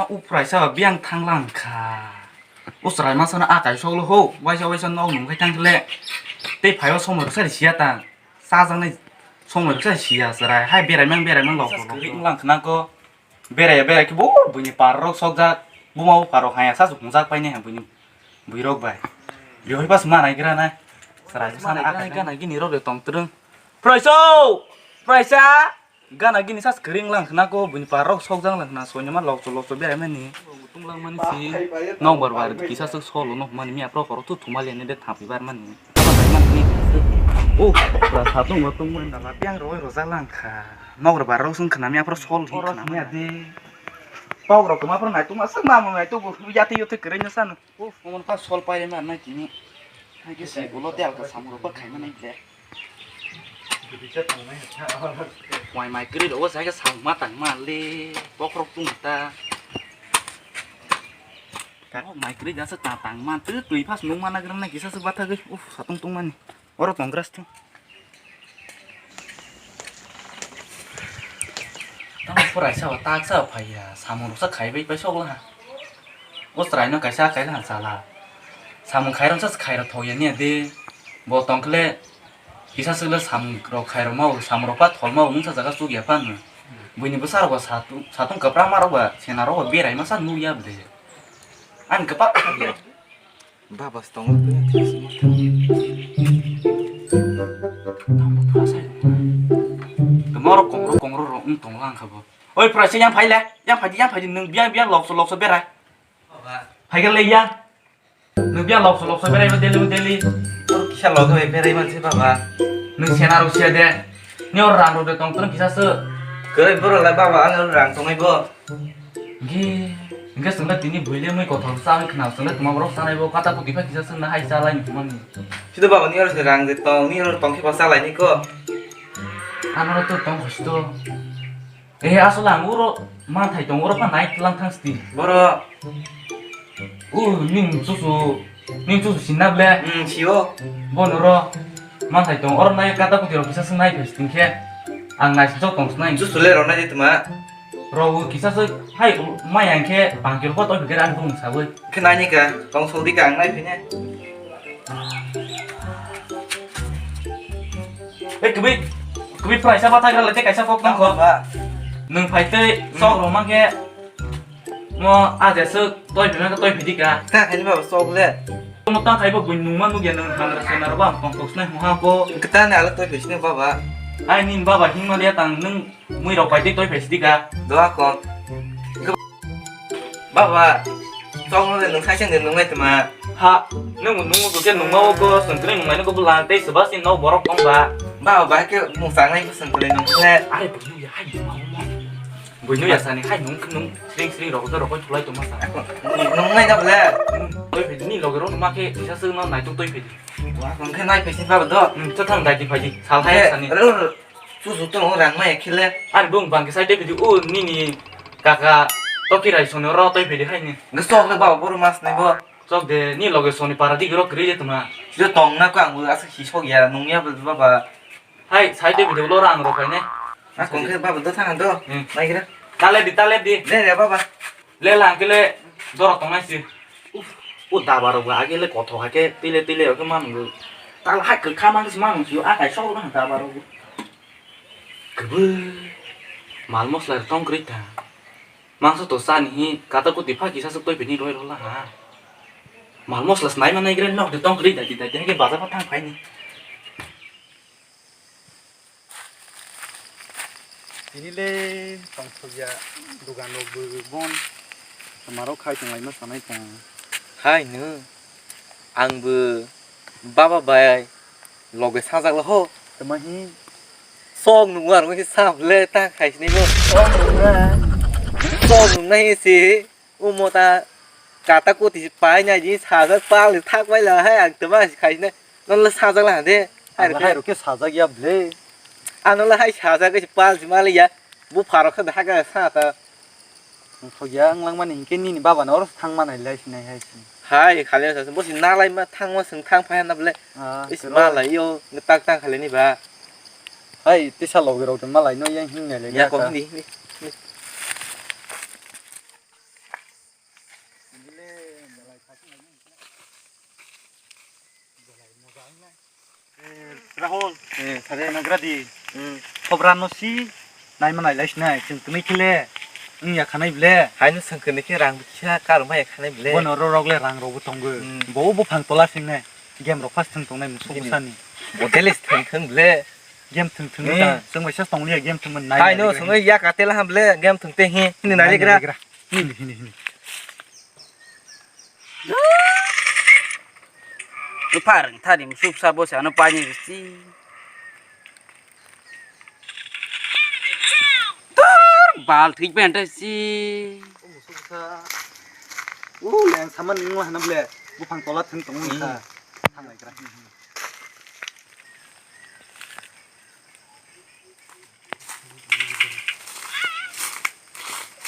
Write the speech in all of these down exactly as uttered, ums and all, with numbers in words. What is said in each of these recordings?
Uphraisa ba biyang thanglang kha. Usrai masa na akai solo ho, waisa waisa nok nung khai thang le. Tei phaiwa somoi rok sari siya ta. Chajaknai somoi rok sari siya chwrai. Hai berai mang berai mang lok lok. Wnglang khna ko. Berai berai khe bo buini par rok sokjak. Buma uphar rok haya sa hungjak paine ha buini. Buirok bai. Bihoi pas manai gra nai. Chwrai sa na akai gana gini rok le tong trwng. Phraisa! Phraisa! Gana gini sas kering lang khna ko, buini par rok sokjang lang khna, soinama lokcho lokcho berai mani. Tung lang mani si, nokbar bar kisa suk solo nok mani, miya pro koro tu thuma lene de thapi bar mani. Oh, pura satung bo tung mani dala biang roi rojak lang kha. Nokbar bar rok sung khna miya pro sol hi khna miya de. Pok rok ma pro nai tu ma sung ma ma nai tu bu yati yote kering na san. Oh, omo kha sol pai ma nai tini. Hai ke si ulo te alka samung rok ba khai ma nai le. Mai mai kwrwi rogo sai khe samung ma tang ma le, bokhorok tung ta. Mai kwrwi jasa ta tang ma, twi twi phas nung ma nagra nai kisa se bathagwi. Uf, satung tung mani. Oro tong grass thung. Tamo pura sa tak sa phaiya, samung rok sa khai bai pai sok la. O chwraino kaisa kaila chala. Samung khairok sa khairok thok ya niya de. Bo tongkhle kisa swkle samung rok khairok mau, samung rok pa thol mau, mungsa jaga chuk ya phano. Buini bwsa rok ba satung, satung kwpra ma rok ba, sena rok ba berai masa nuk ya bwle. Ani kwpa. Baba stong. Tomorok kongro kongro rok wng tong lang kha bo. Oi, pura se yang phai le, yang phai di, yang phai di, nwng biang biang lokso lokso berai. Phai khe le yang. Nwng biang lokso lokso berai ba daily daily. Oro kisa loge bai berai man se baba. Nwng sena rok sia de. Ni oro rang rok de tong tong kisa se. Kwrwi boro le baba, ang oro rang tongai bo. Ge, ge sengla tini buile mui kothok sa khna sengla tuma borok sanai bo kata puti pha kisa sengna hai salai ni tumani. Sido baba ni oro se rang de tong, ni oro tong khe ba salai ni ko. Ano to tong khosto. Eh, asal ang uro manthai tong uro pa nai tlang thang sti. Boro. U ning chuchu, ning chuchu sinna ble. Hmm, sio. Bono ro manthai tong oro nai kata kuti ro kisa sung nai phes tingkhe. Ang nai sejok tong snai. Chuchu le ro nai tuma. Ro u kisa se hai mai ang khe bangkir ko to bikir ang bung sawi. Khe nai ni ka tong sodi ka ang nai phine. Eh, kwbwi, kwbwi phraisa bathai rwla tei kaisa kok tang kho. Baba. Nwng phai tei sok rwma khe mo aja se toi phima khe toi phidi ka. Ta khaini baba sok le. Mo tang khai bo buini nungma nugya nwng hamra sena rwba ang tong kok snai hung ha ko. Keta ne ala toi phisne baba. Ai ni baba hingma le tang nwng mui rok bai tei toi phai sidi ka. Doa kok. Baba, tong le nwng sai seng nwng nai tuma. Ha, nwng nwng bo khe nwng ma o go sentri nwng nai ko bulan tei sebas ni nok borok tong ba. Baba, ba khe mung sang nai ko sentri nwng le. Are buino ya hai nwng ma o mo. Buino ya sani hai nwng nwng sring sring rok rok thulai tuma sa. Nwng nai da bole. Toi phai ni loge rok ma khe kisa se no nai tung toi phai. Wa kong khe nai phai sin baba do. Hmm, to thang dai di phai di. Sal hai sani. Chuchu tong rang mai khile. Ar bung bang sai te video o nini kaka toki rai soni ro toi video hai ni. Nge sok le baba boru mas nai bo. Sok de ni loge soni para di gro kri je tuma. Je tong na ko ang asa hi sok ya nung ya baba. Hai sai te video lo rang ro kai ne. A kong khe baba do thang do. Hmm. Mai gira. Tale di tale di. De de baba. Le lang kele doro tong nai si. Uf. O daba ro ga age le kothok hai ke tile tile ro ke man go. Tal hai ke kha man si man si a kai sok na daba ro. Kwbwi mal mosla rok tong kwrwi ta. Mangso to chani hi kata kuti pha kisa suk toi bini roi rwla ha. Mal mosla snai manai gre nok de tong kwrwi dati dati hai ke bazar pa thang phai ni. Tini le tong thok ya dugan rok bo bon. Tama rok khai tong lai ma sanai tong. Hai no. Ang bo baba bai loge sajak la ho. Tama hi? Sok nung war ngi sap le ta khai sini bo. Sok nung na. Sok nung na hi si. O mota kata koti pai na ji sajak pal thak pai la hai ang tama khai sini. Non la sajak la de. Hai ro ke sajak ya ble. Ano la hai sajak ke pal ji ma le ya. Bu pharo khe da ha ga sa ta. Thok ya ang lang mani hinkhe nini baba no oro thang ma nai lai sinai hai si. Hai khali sa bo si na lai ma thang ma sung thang phai na ble. Ah, is ma lai yo tak tak khali ni ba. Hai tisa logi rok ma lai no yang hing nai lai. Ya ko hindi hindi. Rahul, eh, sare nagradi. Hmm. Khobra no si, naima nai lai sinai, chwng twnwi khele, wng ya khanai ble. Haino swng kwnwi khe rang bikha, kar wng ya khanai ble. Bono ro rok le rang rok bo tongo. Hmm. Bo buphang tola singnai, game rok fast thwng tongnai musu busani. Bo daily thwng thwng ble. Game thwng thwng ta, hmm, chwng bai sa tong liya game thwng nai. Haino swngwi ya ka tela ham ble, game thwng te hi, hini nai gra. Hini, hini, hini. Bupha rwng thani musuk sa bo se ano paini rwsi. Dur bal thik ben ta si. Musuk sa. U leng saman nung hana ble. Buphang tola thwng tong wngkha. Hmm. Thang lai gra.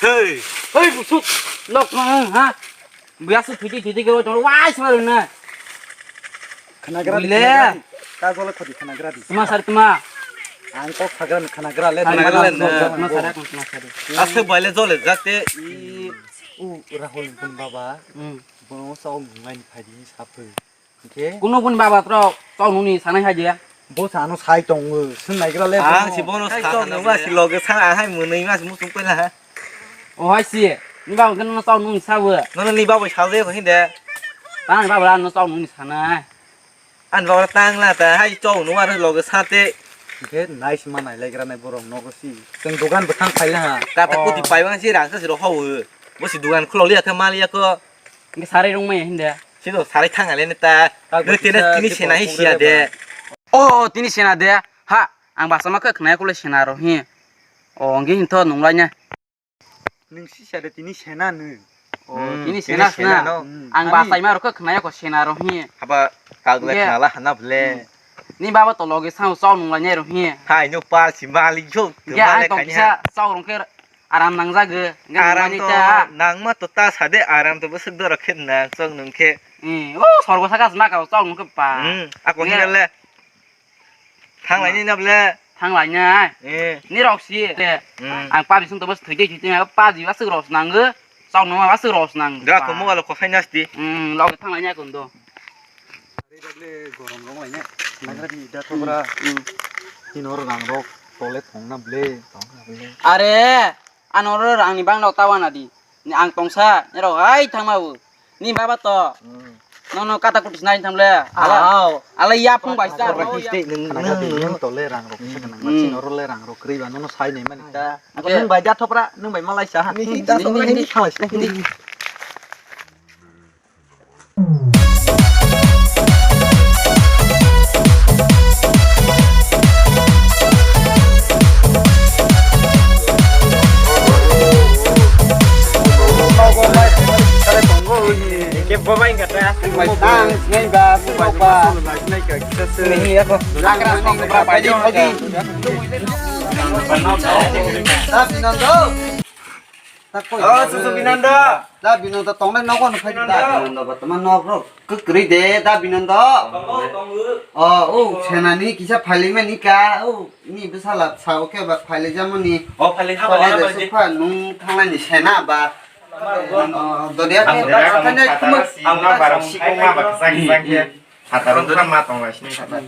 Hey, hey, busuk. Nok ma ha. Buya su thuji thuji ke tong wai sma na. Khanagra di, buile. Khanagra di. Ka jole khodi khanagra di. Tuma sar tuma. Ang kok sagra ni khanagra le. Khanagra le na. Tuma sar, tuma sar. Ase baile jole jate i. U Rahul pun baba. Hmm. Bo sa ong ngai ni phai di sapu. Hingke? Kuno boni baba tro tong nungni sanai hai je. Bo sa ano sai tongo, swn naigra le. Ah, bono. Si bono sai sa tong hana nungma ble. Si loge sa hai mwnwi ma si muchung pela ha. O hai si, ni baba khe nono tong nungni sa bo. Nono ni baba sa je ko hinde. Tang baba ano tong nungni sanai. An baba tang la ta hai tong nungma loge sa te. Hingke nai si ma nai legra nai borok nogo si. Tong dogan bwkhang phai la ha. Kata. Oh. Kuti pai bang si rang sa si ro ho. Bo si dogan khulo liya khe ma liya ko. Hingke sarai rung maya hinde. Sino sarai thang ale neta. Nung tini sena hi siya de. Oh, tini sena de. Ha, ang basa ma khe khna ya kule sena ro hi. Oh, ngi hin tho nung lai nya. Nung si siya de tini sena nung. Oh, hmm, tini sena sena no. Hmm. Ang basa ma ro khe khna ya ko sena ro hi. Haba kagule khna la hana ble. Hmm. Ni baba to loge sao sao nung lai nya ro hi. Hai no pa si malik jo. Ya, ang to kisa sao rung khe Aram nangjago, hingke aram nangmani to ta. Nangma to ta sade, aram to bwswk dorok khe nang, chwng nung khe. Eh, o sorgo saka se maka, chwng nung khe pa. Hmm, ako hingke hinale. Thang laini na ble. Thang laini ai. Eh. Ni rok si. Hmm. Ang pa bising to bwswk thwi thwi thwi pa ji bwswk rok se nango, chwng nung bwswk rok se nango. Da ko mobile ko sai nasti. Hmm, lok thang laini akon do. Are dagle gorom rong laina. Nagra di da thobra. Hmm. Ni nor rang rok tole thong na ble, thong na ble. Are, ano ro rang ni bang rok tawa na di. Ni ang tongsa, ni rok hai thang ma bu. Ni baba to. Hmm. No, no, kata kutis nai tham le. Ala. Au. Ala ya phung bai sa. Khana nung, di, nung, nung tole rang rok. Hmm. Sa kana. Hmm. Machine oro le rang rok. Kri ba no, no sai nei mani ta. Oke. Nung bai da thobra, nung bai malai sa ha. Ni ta. Ni, thobra ni, ni, ni. Ni. Oh, susu Binondo. Da Binondo tongnai nogo no phai da. Binondo. Binondo ba tama nok rok kwkrwi de da Binondo. Tongo, tongo. Oh, oh, senani kisa phailai mani ka. Oh, ni bwsala sao khe ba phailai jamani. Oh, phailai ha, phailai ha, phailai. Sukha nung thanglai ni sena ba. Oh, dodia ko. Ang da khatani kuma. Ang ma barang sikong ma ba sang sang khe. Hataro dura ma tonglai sini hataro.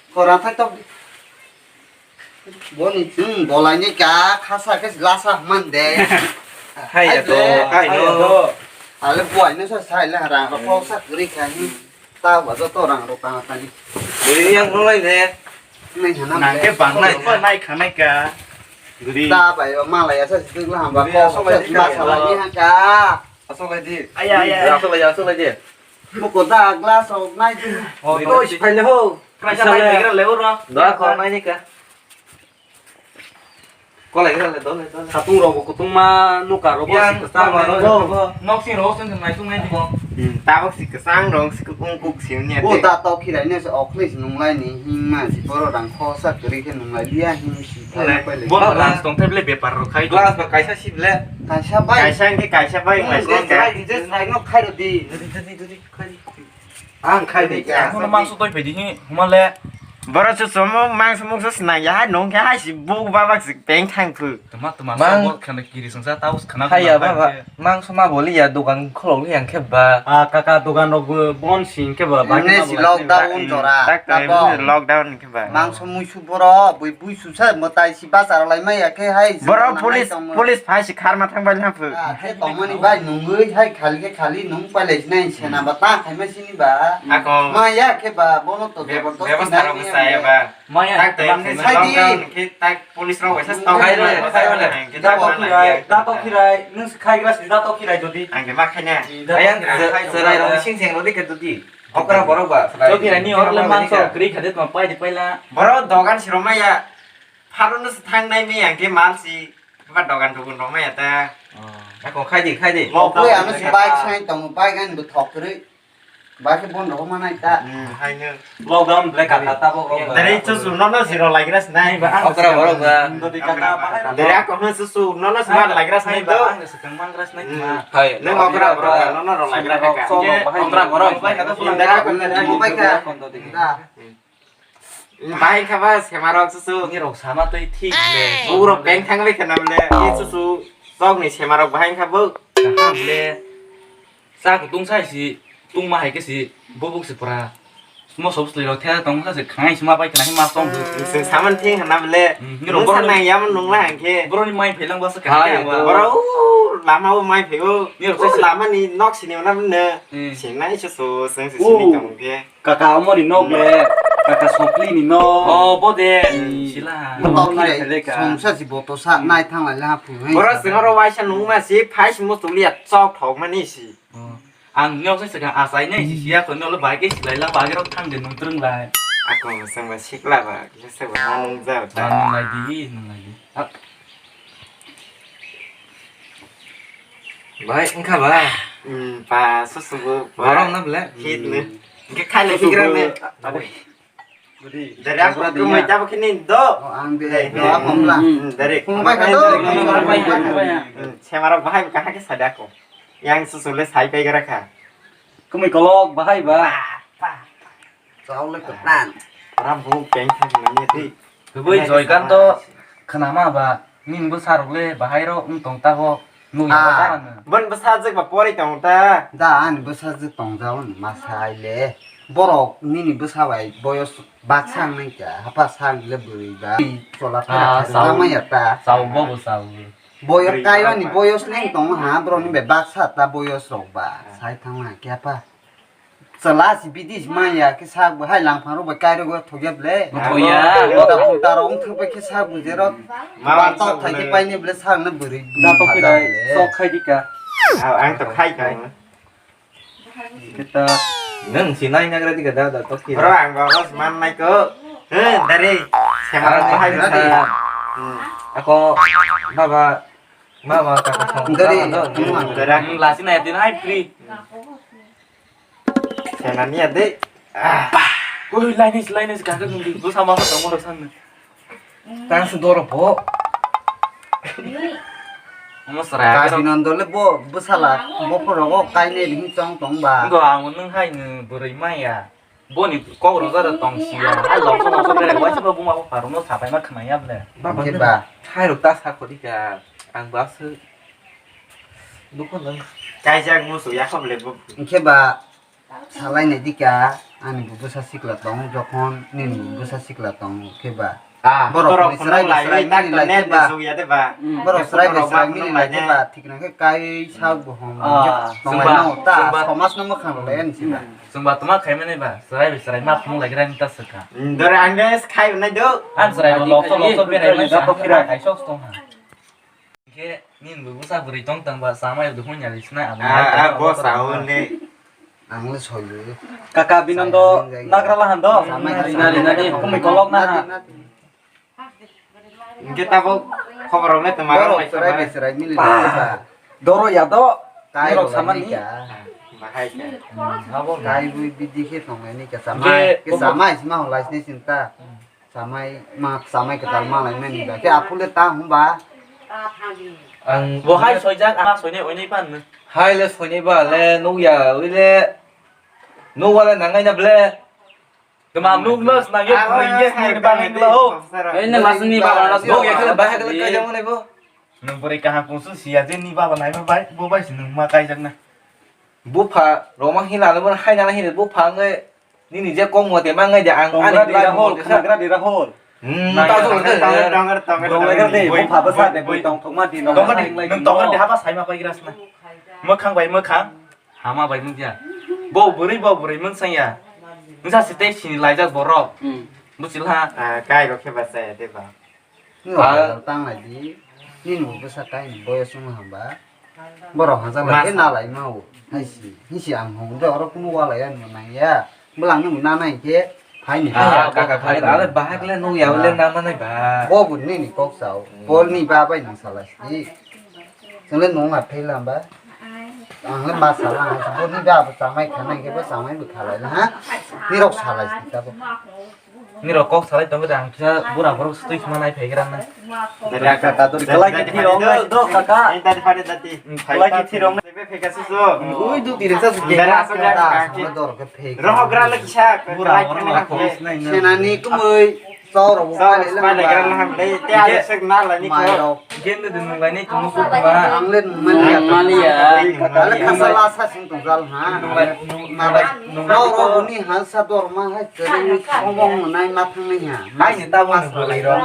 Korang thai tok. Boni, hmm, bolai ni ka, khasa khe lasa man de. Hai ya to, hai no. Ale buai no sa sai la rang ro kok sa kri kha hi. Ta ba to rang ro ta ta ni. Bui yang no lai de. Nai hana. Nang ke bang nai, nai khanai ka. Guri. Ta ba yo malai ya sa sik la hamba ko. Guri, asok lai di ka. Masalai ni ha ka. Asok lai di. Aya, aya, aya. Asok lai, asok lai di. Moko da glass rok nai di. Oh, to si phaile ho. Kaisa lai gra le oro. Da ko nai ni ka. Ko lai gra le, do le, do le. Satung rok bo kutung ma nuka rok bo si kwchang ma rok. Nok si rok sen nai tung nai di bo. Hmm, ta bo si kwchang rok si kung kuk si nya. Bo da to khirai ne se okhle si nung lai ni hing ma si boro rang kho sa kri khe nung lai liya hing si. Bo glass tong thai ble bepar rok khai. Glass ba kaisa si ble. Kaisa bai. Kaisa hingke kaisa bai, hmm, kaisa hingke. Just like, just like no khai rw di. Ang khai di. Ang no mangso toi phaidi hi, humale. Borok se chomok mangsa mungsa se nang ya hai nung khe hai se buk babak se peng thang phu. Tuma tuma Mang- so bol khana kiri sungsa tau khana Haiya khana baba, hai. Mang soma boli ya dogan kholok li yang khe ba. Ah, kaka dogan rok bo bon sing khe ba, ba Ene khe si ba lockdown ba. Jora. Tak tak Tabo. Lockdown khe ba. Mang somoi su boro bui bui susa mwtai si bazar lai mai ya khe hai. Boro Jora police, lai tongmo. Police phai si kharma thang bai lang phu. Ah, khe tongmani bai nungwi hai khali khe khali nung pai lai sinai sena ba ta khai ma sini ba. Ako. Ma ya khe ba bono to Be-, jabardasti bebostha nai rok nai saya nai. Ba. Maya, tak, tak, tamam ni sai di. Lockdown khe tak police rok waisa stop khai le, khai le. Ang khe dato tak khirai, dato khirai, nung se khai gra si dato khirai jodi. Ang khe ma khai na. Ayang serai rok sing sing rodi khe jodi. Okra borok ba. Jodi ani orle mangso kri khade tma pai di paila. Borok dogan si roma ya. Pharo no se thang nai me ang khe mal si. Ba dogan dogan roma ya ta. Ako khai di, khai di. Mokle ano si bike sai tong bike an bu thok kri. Ba khe bon rok manai ta. Hmm, haino. Lockdown ble ka ta ta bo rok. Dari chu chu no no zero laigra sinai. Okra borok ba. Dodi ka ta ba. Dari ako no chu chu no no smart laigra sinai do. Ang se kang mangra sinai ma. Hai. Nang okra borok no no ro laigra ka. Okra borok. Dari ako no. Mobile ka. Da. Bahai kha ba semarok susu. Ni rok sama twi thik le. Uro peng thang bai khana le. Ni susu sok ni semarok bahai kha bo. Kaham le. Sa kutung sai si tung ma hai ke si bubuk si pura. Mo sob sli rok the tong sa se khai si ma bai khana hi ma tong. Se saman thing khana le. Ni rok sa nang yam nung la hang khe. Boro ni mai phelang ba sa ka. Boro lama o mai phego. Ni rok sa lama ni nok sini na ne. Sing nai susu sing sini tong khe. Kaka omo ni nok le, kaka sopli ni nok. Oh, bo de. Hmm. Sila. Bo nai thele ka. Songsa si bo to sa nai thang lai la phu. Boro sing oro waisa nung ma si phai si mo tulia chok thok mani si. Oh. Ang nyok sai saka asai nai si sia ko no le bai ke silai la bai rok thang de nung trung lai. Ako sing ba sikla ba, kisa sa ba nung ja. Nung lai di, nung lai di. Bai, wngkha ba? Hmm, ba, susugo, ba. Borok na bole? Hit ne. Hingke khaile susugo. Dari aku kemai jabo kini do. Oh, ang de. Dari. Hmm, dari. Kung bai ka do. Hmm, semarok bahai kaha ke sada ko. Yang susule sai pai gara kha. Kemai kolok bahai ba. Chao le kwplan. Ora bu peng thang nani twi. Kwbui Joykanto khwnama ba, nini bwsarok le bahai rok wng tong ta bo, nukya bo Ah, darano. Bon bwsajwk ba pori tong ta. Da, ani bwsajwk tong jao ni ma sai le. Borok nini bwsa bai boyos baksa wng nai kha, hapha sak le bwrwi ba. Chola phera Ah, kha sao. Tama ya ta. Sao bo bo sao. Boyos Bwrwi kaimani ba. Boyos leng tong ha, borok ni bai baksa ta boyos rok ba. Sai thang na kya pa. Chwla si bidis manya khe sak bo hai langphang rok bai kairok thokya ble. Thokya. Mota mota rok wngthok bai khe sak bo jero. Ma batok thai khe paine ble sak na bwrwi. Da to khe sok khai di ka. Aw, ang to khai khai. Kita nang si nai nagra di ka da da to khe. Bro, ang ba bas man nai ko. He, dari. Sema bahai sa. Ako baba mama kaka song. Dari. Dari. Lasi na din hai free. Senani ade. Ah. Oi, lainai, lainai, kaka nungdi. Bo sama ko tongmo rok sanni. Tang su doro po. Omo sra. Kasi nondole bo, bo sala, bo poro go kaine ring tong tong ba. Ngo ang nung hai nung bwrwi maya. Boni kok rok jara tong siya. Hai lok sok lok sok bere waisa bo buma bo paro no sapai ma khna ya ble. Baba. Hai rok ta sa khodi ka. Ang ba su. Dukho nang. Kaijak musu ya kho ble bo. Hingke ba. Salai nai dika, ani bo bwsa sikla tong, jokhon nini bo bwsa sikla tong khe ba. Ah, borok borok ni chwrai no bo lai chwrai lai mili tak lai ne khe ba. Sugya de ba. Hmm. Borok chwrai bo chwrai mili lai khe ba, thik na khe kai sak bo hom. Ah, tong lai no ta, somaj no mwkhang rok lai ani si ba. Chwng ba tuma khai mani ba, chwrai bo chwrai ma phung lai gra ni ta swkha. Hmm, dore ang de khai nai do. Ang chwrai bo lok lok berai mani sa, kai sok tong ha. Khe nini bo bwsa bwrwi tong tong ba, chamai rok hwn ya ri sna abo. Ah, ah, bo sa hwn de. Ang le soi le. Kaka Binondo nagra la han do. Chamai rina rina ni kumi kolok na ha. Hingke tabo khobor rok le toma rok lai chwrai chwrai mili ba. Doro ya do. Kai rok samani. Bahai ka. Abo kai bui bidi khe tong ni ka chamai. Ke chamai sma hwn lai sni sinta. Samai ma samai kwtal ma lai mani ba khe aphule ta hum ba. Ang bo hai soijak, ama soinai oinai pan no. Hai le soinai ba le nukya wi le. Nukwa le nangnai na ble. Tama nuk nos na yo Ah, bring yes ah, ni ah, bang ah, ingla ho. ah, Ei, nang masuk ni baba, nos Bo ya khala bahag la kaijak manai bo. Nang bore kaham kung su sia je ni baba nai bai bo bai si nang ma kaijak na. Bupha roma hila le bo hai na hila bupha ngai nini je kong mo te ma ngai de ang ani Tongra di lai Rahul, mo de sa. Khanagra di Rahul. Hmm, Nai, ta nai, so nai, de. Tongra, tongra, tongra, Tongra tongra. de, Bui, bupha basa bui, de, bui bui. Tong thokma di, Tongra nong de, hai nong tongra lai de haba sai ma pai grasna. Mwkhang bai mwkhang. Hama bai mungya. Bo bwrwi bo bwrwi mungsanya. Nungsa site sini laijak borok. Hmm. Buchil ha. Ah, kai rok khe bachaya de ba. Ni Ah. Tang lai di. Ni nu bwsa tai ni boyos wng hamba. Borok hajak lai khe Mas- na lai ma o. Hai si. Ni si ang hong de oro kunu wa lai ya no nang ya. Bwlang nung na nai khe phai ni. Ah, Ah, kaka phai phai ni. Ale bahak le nung ya le Ah. na manai ba. Bo bu ni ni kok sao. Hmm. Pol ni ba bai nang salai si. Chwng le nung a phai lam ba. Ang le ma salai si. Bo ni ba bo chamai khanai khe bo chamai bo khalai na ha. Ni rok salai si ta bo. Ni rok kok salai tong ang kisa bura borok stui khma nai phai gra na. Dada, kaka, dada, Kalai dada, kiti dada, rong dada. Nai do kaka. Ini tadi pada tadi. Hmm, Kalai kiti rong. Tapi peka susu. Ui, du tiri sa Dara, dara, dara, dara. Roho gra lagi siya. Bura, bura, bura. Senani kumui, sauro, Sauro, bale, bale, bale. Gra laham, dai, te ada sek na lani ko. Mairo. Gen de nung lai ni tung ko ba. Ang le nung mani ya. Ang mani ya. Ale khasa la sa sing tong jal ha. Nung lai, nung, nung lai, nung lai. Sauro, buni ha sa dor ma hai, kere ni kong bong nai ma thang ni ha. Hai ni ta bong nung lai ro.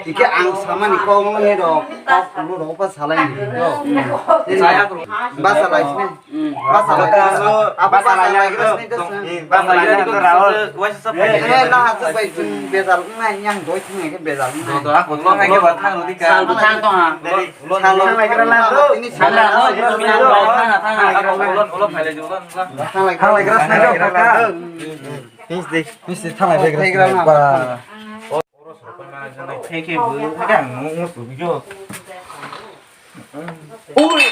Ike ang sama ni kong ni ro, kok lu ro pa salai ni ro. Saya ko. Ba salai sini. Hmm. Basa lai. Basa lai. Basa lai. Basa lai. Basa lai. Waisa sa. Eh, eh, na ha sa bai chun bezal ngai yang doi thang ke bezal ngai. Do, do, ako lo ngai ke ba thang di ka. Sal bu thang to ha. Dari sal lo. Thang lai kra la do. Ini sal lo. Thang, thang, thang. Ako ulon, ulon phai lai, ulon, ulon. Thang lai. Thang lai kra sini do kaka. Mis di. Mis di thang lai kra sini. Ba. Oro soro pa ma janai theke bu, theke ang mo, mo su yo. Ui.